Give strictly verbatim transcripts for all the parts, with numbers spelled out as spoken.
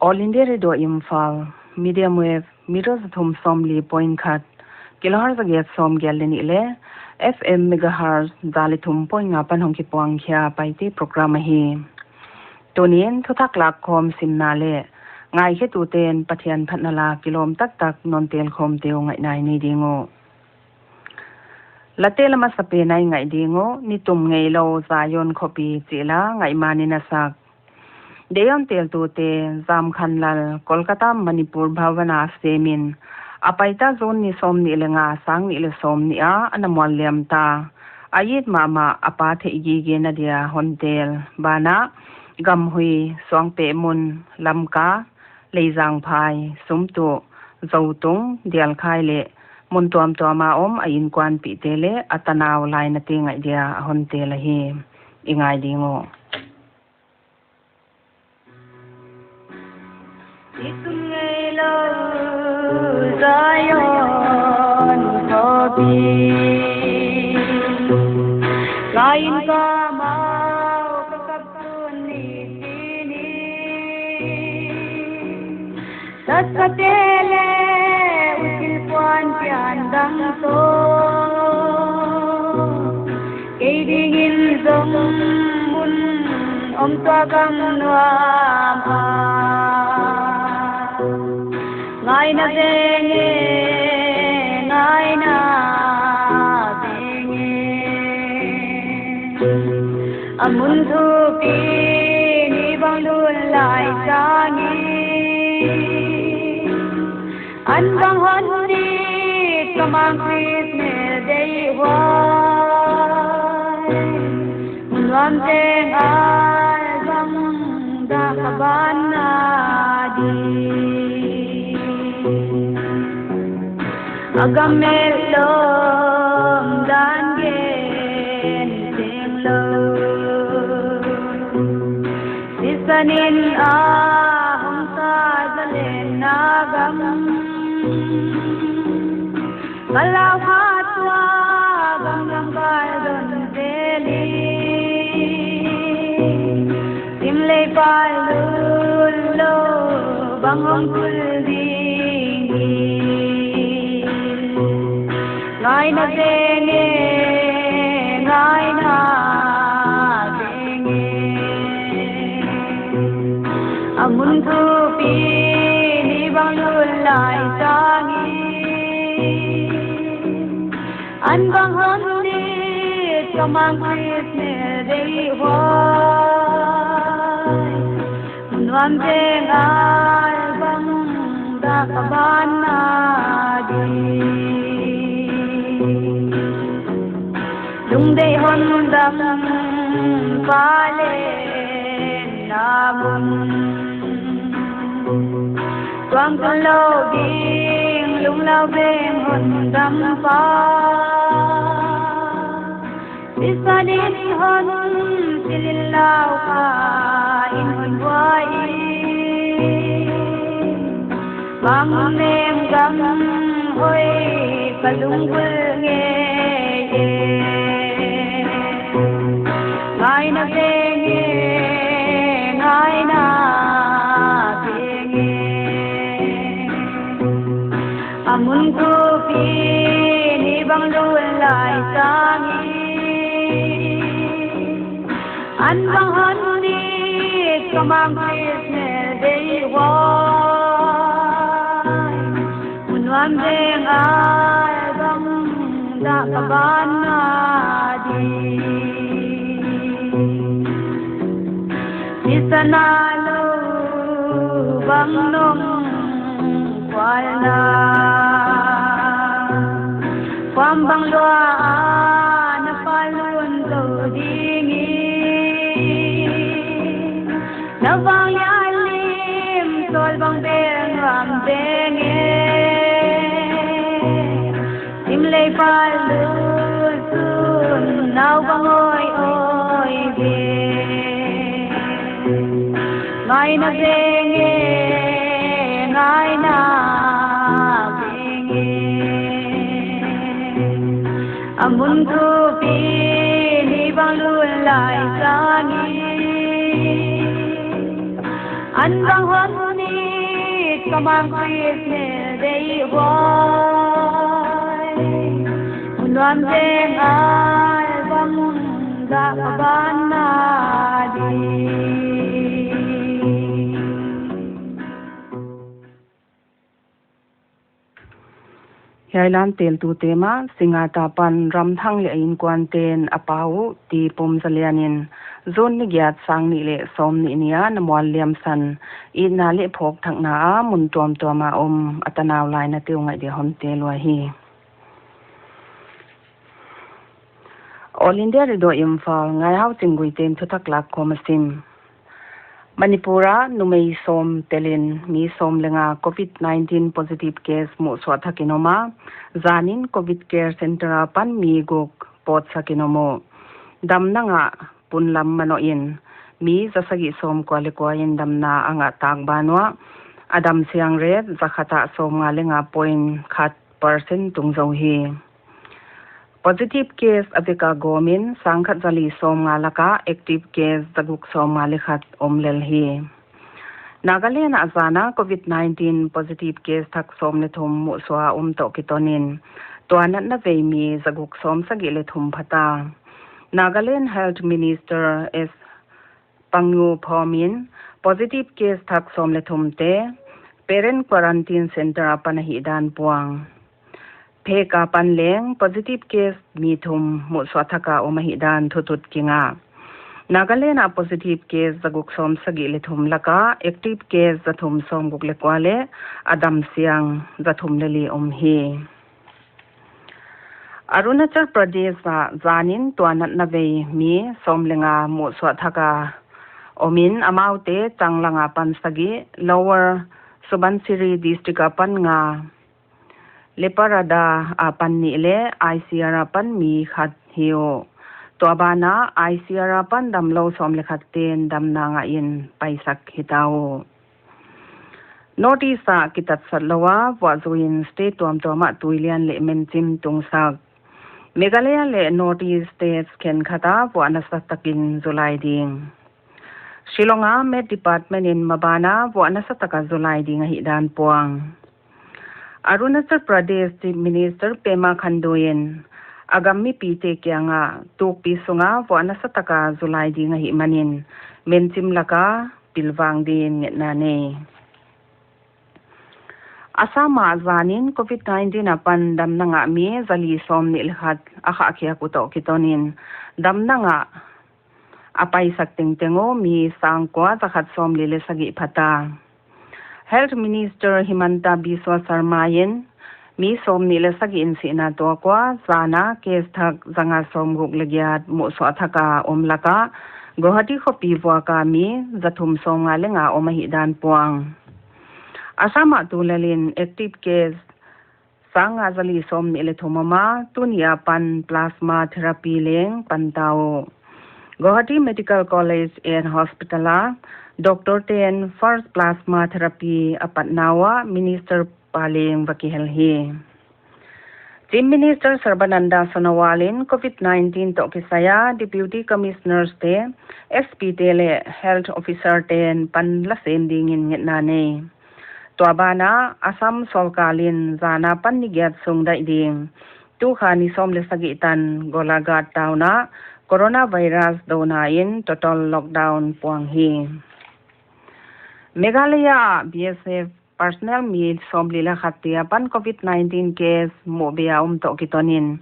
All India Radio Imphal, medium wave, meter za thum sawmli point khat, kilohertz za giat sawmgiat leh nih leh, F M megahertz za leh thum point nga apan hong kipuang khia Paite program ahi. Tuni'n thuthak lakkhawm simna leh ngaikhetute'n Pathian phatna la kilawm taktak non telkhawmte uh ngaihna i nei ding uh. Late la masapen a i ngaih ding uh, Nitum Ngeilou Zion Khopi chih la Ngaihmanin a sak. Deihhuai teltute, Zamkhanlal, Kolkata, Manipur Bhavan a semin, a paita June ni sawmnih leh nga, sang nih leh sawmnih a ana mual liam ta. A it mahmah a pa theih gigena dia hon tel. Banah, Gamhui, Suangpehmun, Lamka, Leizangphai, Sumtuh, Zotung, Dialkhai leh mun tuamtuam a om a innkuanpihte leh a tanau lainate ngaih dia a hon tel ahi. I ngai ding uh. Nitum ngeilou Zion khopi, ka inn ka mau ka kap tuni tuni. Satsate leh util puan pian dang toh, kei dingin zong mun om tuak gam nuam a. Ngaihna veng e, ngaihna veng e. A mun thupi ni bang lun lai sang in, an bang hon dit ka mang Christmas deihhuai. Mun nuam teng ai bang dah ka ban na di. A gam melh lawm dan gen teng lou, sisan in a hong sa zalenna gam. Ka lau kha tua gam gam kai don zel in, sim lei pai lun lou bang hong tul ding hi. Ngaihna veng e, ngaihna veng e. A mun thupi ni bang lun lai sang in, an bang hon dit ka mang Christmas deihhuai. Mun nuam teng ai bang dah ka ban na di. Lungdeih hon dam pa leng na mun, tuang tul lou ding lunglau veng hon dam pa. Sisan in hon sil in lau kha in hon buai in, bang nem gam hoih ka lung bul ngei e. Ngaihna veng e, ngaihna veng e. A mun thupi ni bang lun lai sang in, an bang hon dit ka mang Christmas deihhuai. Mun nuam teng ai bang dah ka ban na di. Sisan a lou bang nong kual na, kuam bang lua a na pa lun zou ding in. Na vanglian lim sawl bang bel nuam veng e. Sim lei pai lun sun nau bang oi oi ve. Ngaihna veng e, ngaihna veng e. A mun thupi ni bang lun lai sang in, an bang Huan ni kamang Kris ne dei huai, hunuam deng ai bang dah ka ban na di. Hiai lam teltute mah, Singngat apan Ramthang leh a innkuante'n a pau uh, T. Pumzalian in, June ni giat, sang nih leh sawmnih ni a na mual liamsan itna leh phawkthakna a mun tuamtuam a om a tanau lainate uh ngaih dia hon tel uhi. All India Radio Imphal, Ngaihaochin Guite'n thuthak lak khawm a sim. Manipur ah numei sawm telin mi sawm leh nga Covid nineteen positive case muhsuah thak in om a, zanin Covid Care Centre apan mi guk pawtsak in om uh. Damna ngah punlam manoh in mi za sagih sawmkua leh kua in damna a ngah tak ban uah, a damsiang rate za khat ah sawmnga leh nga point khat percent tung zou hi. Positive case a vek a gawmin sang khat za li sawmnga lak ah active case za guk sawmnga leh khat om lel hi. Nagaland ah zana Covid nineteen positive case thak sawm leh thum muhsuah a om toh kitonin, tua natna vei mi za guk sawmsagih leh thum phata. Nagaland Health Minister S. Pangnu Phawm in positive case thak sawm leh thumte parent quarantine centre apan ahihdan puang. Phek apan leng positive case mi thum muhsuah thak a om ahihdan thutut kingah. Nagaland ah positive case za guk sawmsagih leh thum lak ah active case za thum sawmguk leh kua leh a damsiang za thum leh li om hi. Arunachal Pradesh ah zanin tua natna vei mi sawm leh nga muhsuah thak a omin, amaute Changlang apan sagih, Lower Subansiri District apan nga, Leparada apan nih leh I C R apan mi khat hi uh. Tua banah I C R apan damlou sawm leh khatte'n damna ngahin paisak hita uh. North East ah kitatsat lou a vuah zuiin state tuamtuam ah tuilian leh menchim tungsak. Meghalaya leh North East states khenkhat ah vuah nasatakin zu lai ding. Shillong ah Met Department in maban ah vuah nasatak a zu lai ding ahihdan puang. Arunachal Pradesh Chief Minister Pema Khandu in a gam mipite kiangah tukpi sunga vuah nasatak a zu lai ding ahihmanin menchim lak a pilvang din ngetna nei. Assam ah zanin Covid nineteen apan damna ngah mi za li sawmnih leh khat a khahkhiak uh toh kitonin, damna ngah a paisak tengteng uh mi sangkua za khat sawmli leh sagih phata. Health Minister Himanta Biswa Sarma in mi sawmnih leh sagih in sihna tuak ua, zana case thak zanga sawmguk leh giat muhsuah thak a om laka, Guwahati khopi vuak a mi za thum sawmnga leh nga om ahihdan puang. Assam ah tulelin active case sanga za li sawmnih leh thum om a, tuni apan plasma therapy leng pan ta uh. Guwahati Medical College and Hospital a doctor te'n first plasma therapy a patna uah Minister pa leng va kihel hi. Chief Minister Sarbananda Sonowal in Covid nineteen toh kisai a Deputy Commissioners te, S P te leh Health Officer te'n panla sem dingin ngetna nei. Tua banah Assam sorkar in zana pan ni giat sung daih ding, tukha ni sawm leh sagih tan Golaghat town ah coronavirus douna in total lockdown puang hi. Meghalaya ah B S F personnel mi sawmli leh khat te apan Covid nineteen case muh beh a om toh kitonin,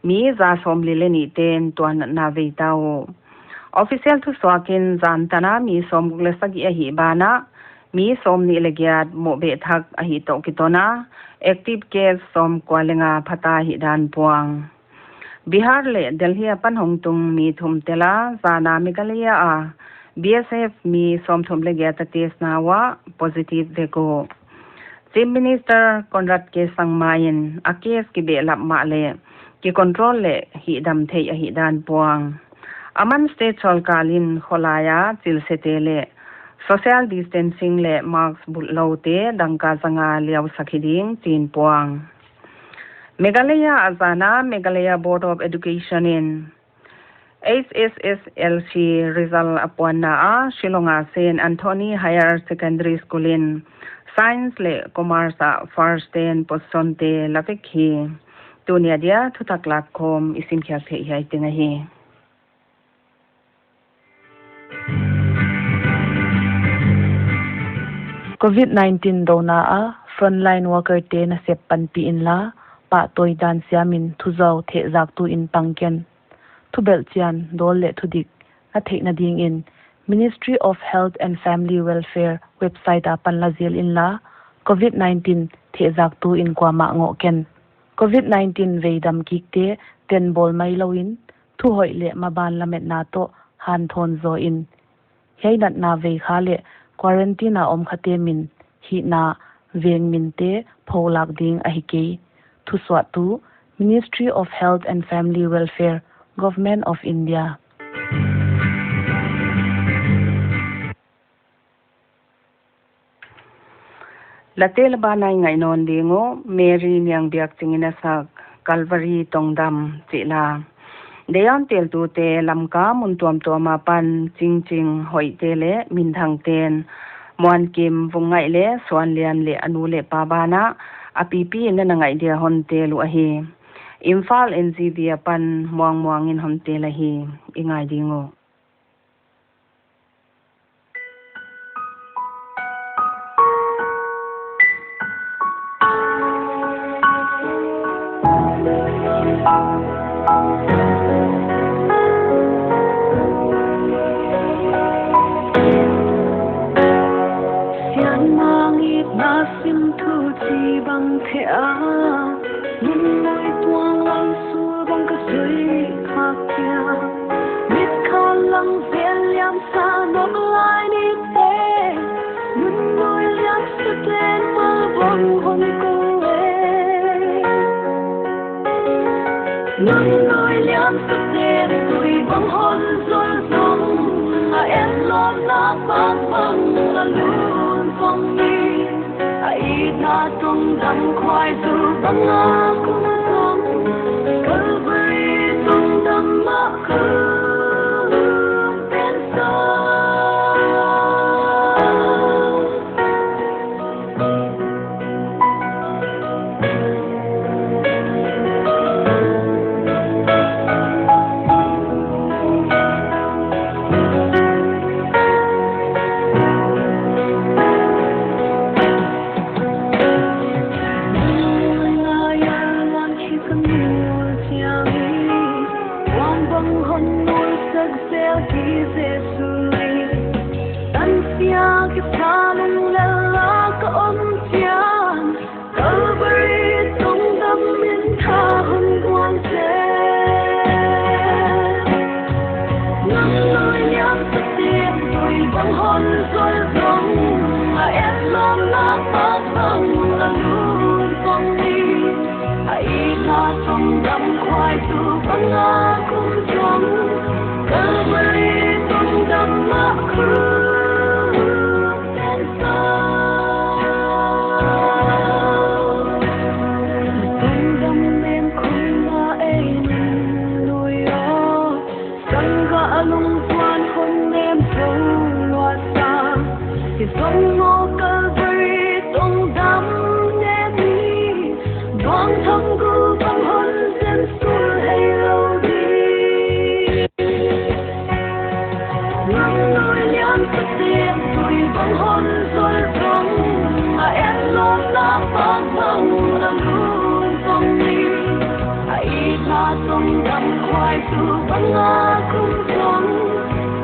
mi za sawmli leh nih te'n tua natna vei ta uh. Official thusuak in zan tan a mi sawmguk leh sagih ahih banah, mi sawmnih leh giat muh beh thak ahih toh kiton a, active case sawmkua leh nga phata ahihdan puang. Bihar leh Delhi apan hongtung mi thum tel a, zana Meghalaya a B S F mi sawmthum leh giat a test na uah positive vek uh. Chief Minister Conrad K Sangma in a case kibehlap mahleh kicontrol leh hihdam theih ahihdan puang. Aman state sorkar in kholai a chilsete leh social distancing leh mask bulhloute dangka zanga liausak hi ding chi'n puang. Meghalaya ah zana Meghalaya Board of Education in H S S L C result a puanna ah Shillong a Saint Anthony Higher Secondary School in Science leh Commerce ah first ten position te la vek hi. Tuni a dia thuthak lakkhawm i simkhiak theih hiai teng ahi. Covid nineteen douna ah frontline worker te nasep panpih inla, pahtawi dan siamin thuzau thehzaktu in pang ken. Thubelhchian, dawl leh thudik na theihna dingin Ministry of Health and Family Welfare website apan la zel inla, Covid nineteen thehzaktu in kuamah ngoh ken. Covid nineteen veidam kikte tenbawl mailouin, thuhoih leh maban lametna toh hanthawn zaw in. Hiai natna veikha leh quarantine a om khate min, hihna veng minte pholak ding ahi kei. Thusuahtu, Ministry of Health and Family Welfare, Government of India. Late la ban a i ngaihnawn ding uh, Mary Niangbiakching in a sak Calvary Tongdam chih la. Deian teltute Lamka mun tuamtuam apan chingching hoihte leh minthangte'n Muankim Vungngaih leh Suanlian leh a nu leh pa banah a pipi in ana ngaih dia hon tel uh ahi. Imphal N G V apan Muangmuang in hon tel ahi. I ngai ding uh. Siangmang itna sim thu chi bang thei a, nungnoi tuang lang sul bang ka sui khak kia. Mit kha lang zel liam sa nok lai ni te, nungnoi liam sa ten mal bang hon ko e. Nungnoi liam sa ten tui bang hon zol zong, a en lawmna bang bang a lun zong ni. A itna tongdam khuai tu bang a kum zong, Calvary tongdam a kum pen zong. Tansia kisa lunglela ka om chiang, Calvary tongdam in ka hon guang se. Nungnoi liam sa ten tui bang hon zol zong, a en lawmna bang bang a lun zong ni. A itna tongdam khuai tu bang a kum zong, Calvary tongdam a kum pen zong. Tongdam nem khum a ei nungnoi aw, sangkah a lungtuan hon nem zo luat sa. Hi zong maw Calvary tongdam nem hi, bang tham gu bang hon zen sul hei lou di. Nungnoi liam sa ten tui bang hon zol zong, a en lawmna bang bang a lun zong ni. A itna tongdam khuai tu bang a kum zong,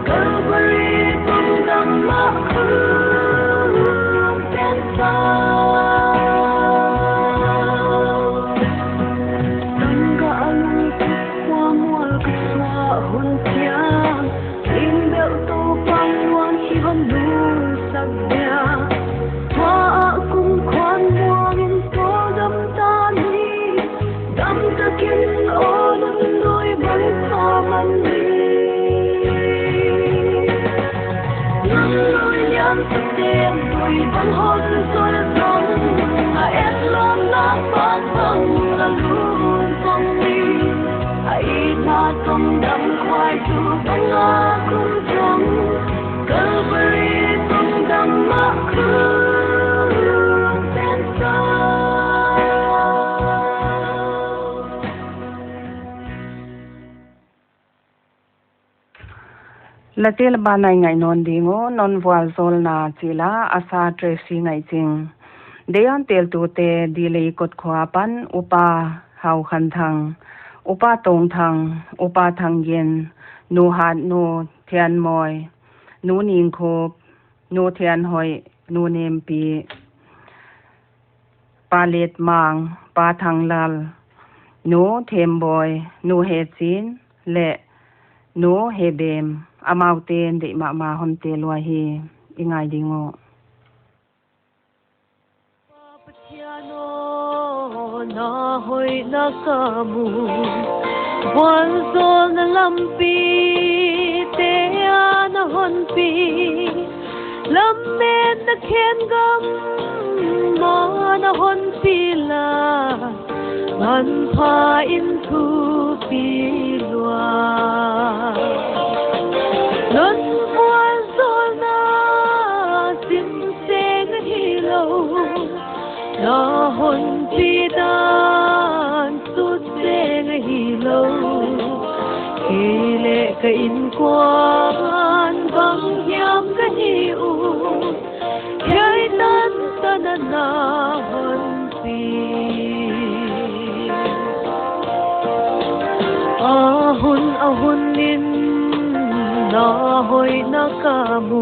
Calvary tongdam a kum pen zong. Sangkah a lungtup khuamual ka suah hun chiang, lim beuh Topa muang hi hon lungsak dia. Tua a kum khuan muang in tawldam ta ni, damtakin aw nungnoi bang sa man ni. Nungnoi liam sa ten tui bang hon zol zong, a en lawmna bang bang a lun zong ni. A itna tongdam khuai Late le ban a i ngaih nawn ding uh, non vualzawlna chih la a sa Tracy Ngaihching. Deion teltute Dilei Kotkhua pan Upa Haukhanthang, Upa Tongthang, Upa Thanggin, Nu Hatnu, Thianmawi, Nu Ningkhup, Nu Thianhoih, Nu Nempi, Pa Letmang, Pa Thanglal, Nu Thembawi, Nu Hechin, leh Nu Hebem, amaute'n deih mahmah hon tel ua hi. I ngai ding uh. Pathian aw, na hoihna ka mu, vualzawlna lampite a na hon pi, lametna khengam mah na hon pi la, manpha in thupi lua. Non vualzawlna sim seng hilou, na hon pi dan sut seng hilou. Kei leh ka innkuan bang hiam ka hi uh, hiai tantan a na hon pi. A hun a hun in na hoihna ka mu,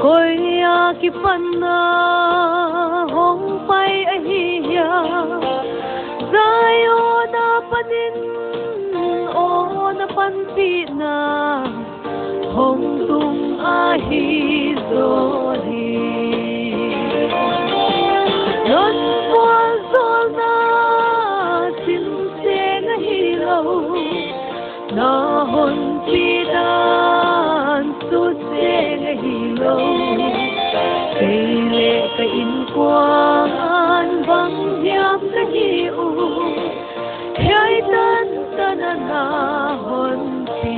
koi a kipan na hong pai ahi hia? Zion apan in aw na panpihna hong tung ahi zaw hi. Non vualzawlna sim seng hilou, na hon pi dan sut seng hilou. Kei leh ka innkuan bang hiam ka hi uh, hiai tantan a na hon pi.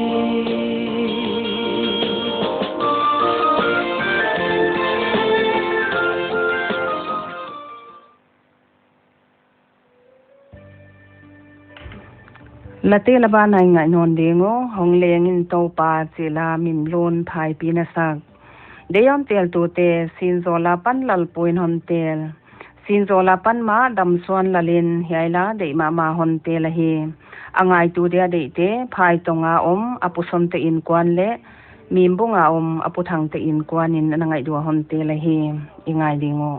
Late le ban a i ngaih nawn ding uh, Hong Leng in Toupa chih la Mimlun Phaipi in a sak. Deion teltute Sinzawl apan Lalpu in hon tel. Sinzawl apan mah Damsuan Lal in hiai la deih mahmah hon tel ahi. A ngaitu dia deihte Phaitong a om a Pu Sonte innkuan leh Mimbung a om a Pu Thangte innkuan in a na ngaihtuah hon tel ahi. I ngai ding uh.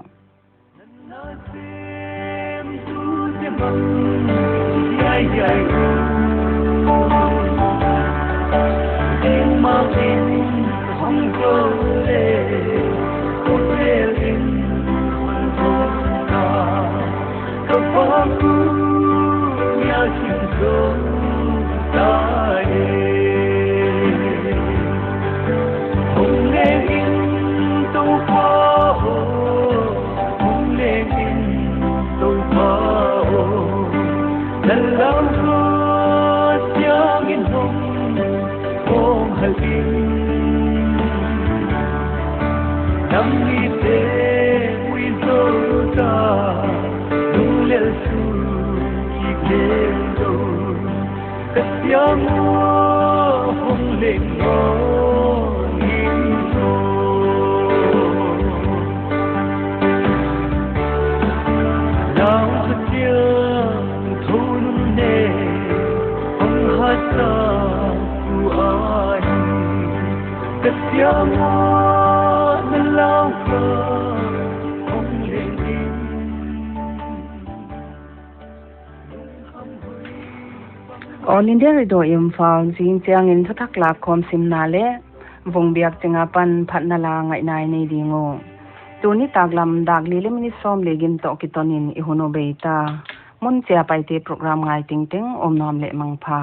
Hong leng in Toupa aw, na lau kha siang in hong, hong hal in. Nam mite ui zo ta, lunglel su ki ke zo. Ka siang aw, hong leng aw, in aw. Lau ka siang thou nung ne, hong hasa su ahi. Ka siang aw, na lau ka, hong leng in. All India Radio Imphal, zing chiangin thuthak lakkhawm simna leh vung biak ching apan phatna la ngaihna i nei ding uh. Tuni taklam dak li leh minute sawm leh giat toh kiton in i hun uh bei ta. Mun chiapaite program ngai tengteng om nuam leh mangpha.